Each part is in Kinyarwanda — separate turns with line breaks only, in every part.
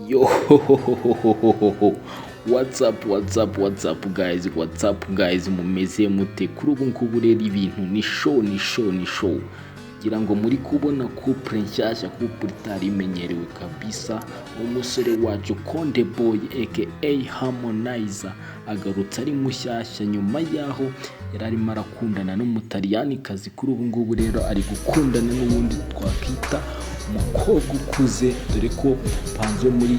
Yo, what's up, what's up, what's up guys, what's up guys, mumeze mute? Kuri ubu ngubu rero ibintu ni show, ni show, ni show. Ngira ngo muri kubona couple nshyashya, couple itari imenyerewe kabisa. Umusore wacu Konde Boy aka Harmonize agarutse ari mushyashya nyuma yaho yari arimo arakundana n'Umutaliyanikazi. Kuri ubu ngubu rero ari gukundana n'uwundi twakwita umukobwa ukuze, dore ko panze wo muri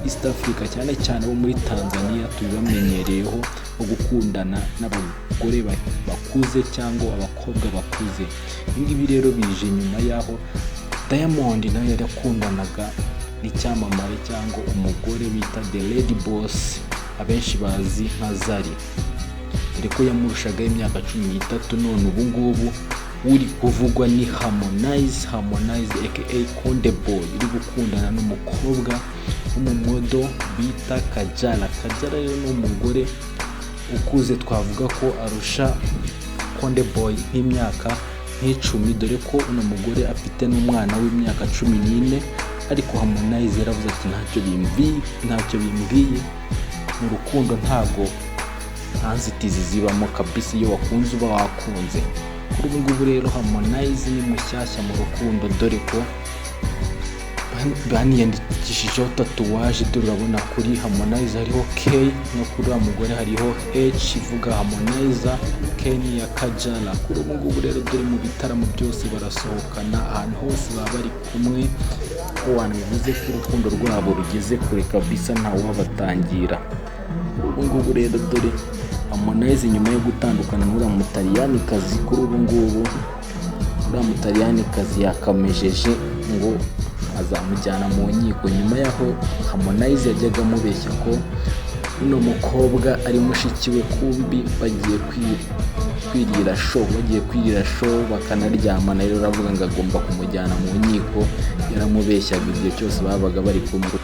East Africa, cyane cyane bo muri Tanzania, tubibamenyereyeho nko gukundana n'abagore bakuze cyangwa abakobwa bakuze. Ibi ngibi rero bije nyuma y'aho Diamond nawe yari akundanaga n'icyamamare cyangwa umugore bita The Lady Boss, abenshi bazi nka Zari, dore ko yamurushagaho imyaka 13. None ubu ngubu uri kuvugwa ni Harmonize, Harmonize aka Konde Boy, uri gukundana n'umukobwa w'umumodel bita Kajala. Kajala rero ni umugore ukuze, twavuga ko arusha Konde Boy nk'imyaka nk'icumi, dore ko uno mugore afite n'umwana w'imyaka 14. Ariko Harmonize yaravuze ati: "Ntacyo bimbwiye, ntacyo bimbwiye, mu rukundo ntago nta nzitizi zibamo kabisa, iyo wakunze uba wakunze." Kuri ubu ngubu rero Harmonize ni mushyashya mu rukundo, dore ko baniyandikishijeho tatouage. Dore urabona kuri Harmonize hariho K, no kuri uriya mugore hariho H ivuga Harmonize, K ni iya Kajala. Kuri ubu ngubu rero dore mu bitaramo byose barasohokana, ahantu hose baba bari kumwe. Abantu bivuze ko urukundo rwabo rugeze kure kabisa, ntawabatangira. Kuri ubu ngubu rero dore Harmonize nyuma yo gutandukana n'uriya Mutaliyanikazi, kuri ubu ngubu uriya Mutaliyanikazi yakamejeje ngo azamujyana mu nkiko, nyuma y'aho Harmonize yajyaga amubeshya ko uno mukobwa ari mushiki we, kumbi bagiye kwirira show, bagiye kwirira show bakanaryamana. Rero aravuga ngo agomba kumujyana mu nkiko, yaramubeshyaga igihe cyose babaga bari kumwe.